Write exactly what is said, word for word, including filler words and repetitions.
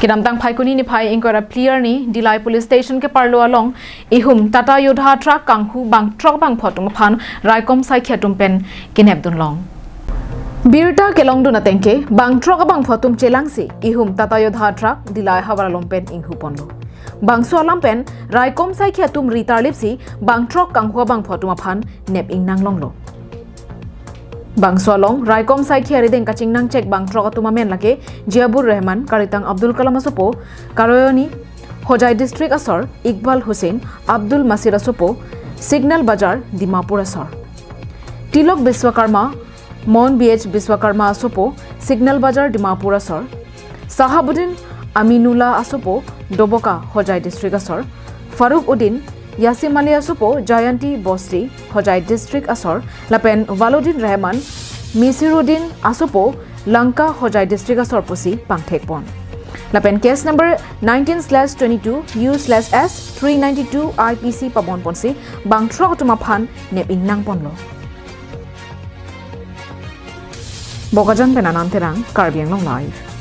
Kedamtang Phaikuni niphai ingkoi ra phli arni Dillai Police Station keparlo along ihum Tata Yodha truck kanghu bangthrok bangpho atum aphan raikom saikhi atum pen kenep dunlong. Birta kelong dun atengke bangthrok bangpho atum chelangsi ihum Tata Yodha truck Dillai havar along pen inghu ponlo. Bangso alam pen raikom saikhi atum ri tarlipsi bangthrok kanghu bangpho atum aphan nep ingnang longlo. Bangso along raikom saikhi arideng kachingnang chek bangthrok atum amen lake Jiabur Rahman, Karitang Abdul Kalam asopo, Karoyoni, Hojai District asor, Iqbal Hussain, Abdul Masir asopo, Signal Bazar, Dimapur asor, Tilok Biswakarma, Mon B H Biswakarma asopo, Signal Bazar, Dimapur asor, Sahabuddin Aminullah asopo, Doboka, Hojai District asor, Faruk Uddin, Yasim Ali asopo, Jayanti Bosti, Hojai District asor, lapen Waludin Rahman, Misiruddin asopo, Lanka, Hojai District asor pusi pangthek pon. Lapen case number nineteen slash twenty-two U slash S three ninety-two I P C pabon ponsi bangthrok atum aphan nep ingnang ponlo. Bokajan pen Anand Terang, Karbi Anglong Live.